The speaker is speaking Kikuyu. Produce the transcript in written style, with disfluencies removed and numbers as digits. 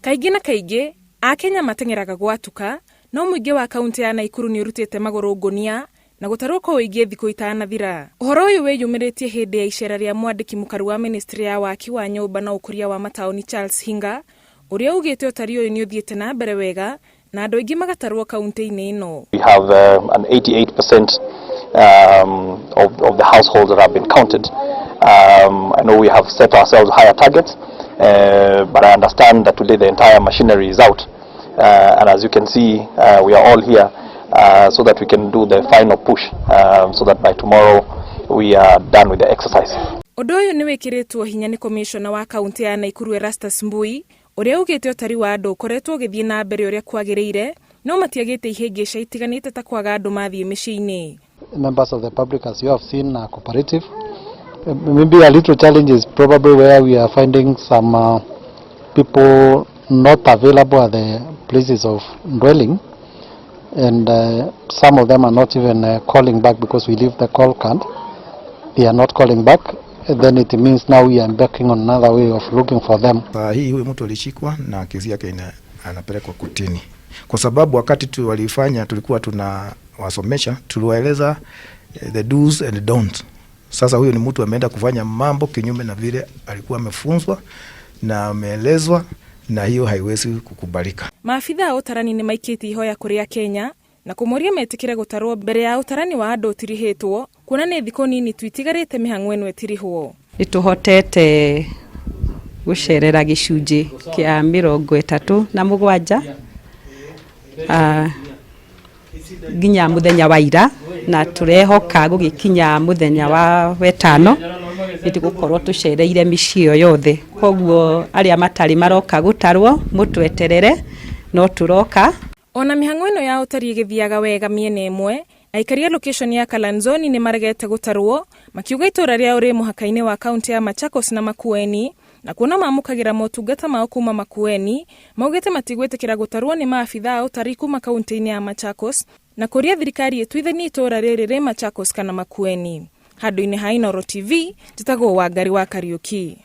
Kaingĩ na kaingĩ Akenya mateng'eraga gwatuka, no mũingĩ wa kaunti ya Naikuru nĩ ũrutĩte magũrũ ngũnia na gũtarwo kwa ũingĩ thikũ itanathira. Ũhoro ũyũ wĩyumĩrĩtie hĩndĩ ya icera rĩa mwandĩki mũkaru wa ministry ya waki wa nyũmba na ũkũria wa mataũni Charles Hinga, ũrĩa ugĩte ũtari ũyũ nĩ ũthiĩte na mbere wega na andũ aingĩ magatarwo kaunti-inĩ ĩno. We have an 88% of the households that have been counted. I know we have set ourselves higher targets, but I understand that today the entire machinery is out. And as you can see, we are all here so that we can do the final push, so that by tomorrow we are done with the exercise. Ũndũ ũyũ nĩ wĩkĩrĩtwo hinya nĩ komishona wa kaunti ya Naikuru Erastus Mbui, ũrĩa ugĩte ũtari wa andũ ũkoretwo ũgĩthiĩ na mbere ũrĩa kwagĩrĩire, no matiagĩte ihĩngĩca itiganĩte ta kwaga andũ mathiĩ mĩciĩ-inĩ. Members of the public, as you have seen, are cooperative. Maybe a little challenge is probably where we are finding some people not available at the places of dwelling, and some of them are not even calling back because we leave the call card. They are not calling back. Then it means now we are embarking on another way of looking for them. Saa hii huyu mtu alishikwa na kesi yake anapelekwa kotini, kwa sababu wakati tu walifanya tulikuwa tunawasomesha, tuliwaeleza the do's and don'ts. Sasa huyu ni mtu ameenda kufanya mambo kinyume na vile alikuwa amefunzwa na ameelezwa, na hiyo haiwezi kukubalika. Maabitha a ũtarani nĩ maikĩtie ihoya kũrĩ Akenya na kũmoria metĩkĩre gũtarwo mbere ya ũtarani wa andũ ũtirihĩtwo, kuona nĩ thikũ nini tu itigarĩte mĩhang'o ĩno ĩtirihwo. Nĩ tũhotete gũcerera gĩcunjĩ kĩa 37 nginya mũthenya wa ira, na tũrehoka gũgĩkinya mũthenya wa wetano nĩ tũgũkorwo tũcereire mĩciĩ ĩyo yothe. Koguo arĩa matarĩ maroka gũtarwo, mũtweterere, no tũroka. Ona mĩhang'o ĩno ya ũtari ĩgĩthiaga wega mĩena ĩmwe, aikari a location ya Kalanzoni nĩ maregete gũtarwo, makiuga itũra rĩao rĩ mũhaka-inĩ wa kaunti ya Machakos na Makueni, na kuona mamũkagĩra motungata mao kuma Makueni, maugĩte matigwĩtĩkĩra gũtarwo nĩ maabitha a ũtari kuma kaunti-inĩ ya Machakos na kũria thirikari ĩtuithanie itũra rĩrĩ rĩ Machakos kana Makueni. Handũ-inĩ ha Inooro TV, njĩtagwo Wangari wa Kariuki.